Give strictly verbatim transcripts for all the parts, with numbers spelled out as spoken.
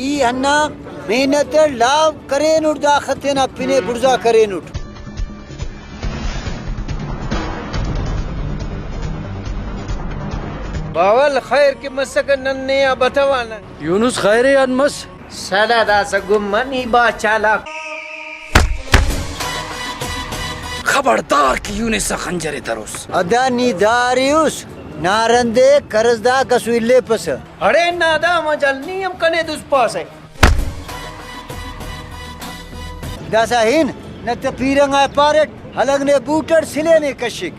ای ہندا محنت اٹ لاو کرینٹ، داخہ تینا پن ءِ بڑزا کرینٹ۔ باول خیر کہ مسکہ، نن نے آ بتوانہ۔ یونس خیر آن مس۔ سلا داسہ گم مہ، نی بھاز چالاک۔ خبردار کہ یونس آ خنجر ءِ دروس۔ ادا نی دا ارے اس، نارندے قرضداک اسو الیپسہ۔ اڑے نا دا مجال، نی ہم کنے دس پاسہ۔ داسہ ہن، نہ تہ پیرنگ آ پاریٹ، ہلنگ نے بوٹ اٹ سلے نے کشک۔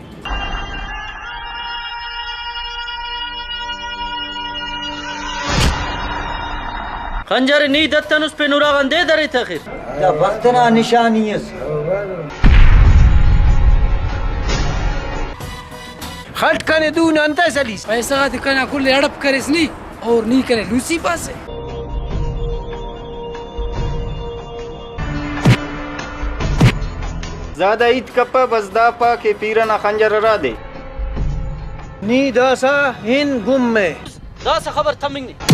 خنجر نی دتنس پین اراغان دے درے تخر۔ دا بخت نا نشانی اس۔ خٹ کنے دو نا انتئے سلیس؟ پیسہ غاتے کنا کل اڑپ کریس نی، اور نی کنے لوسی پاسے۔ زیادہ ہیت کپہ، بس دا پا کہ پیرہ نا خنجر ہرادے۔ نی داسہ ہن گم ءِ۔ داسہ خبر تمنگ نے۔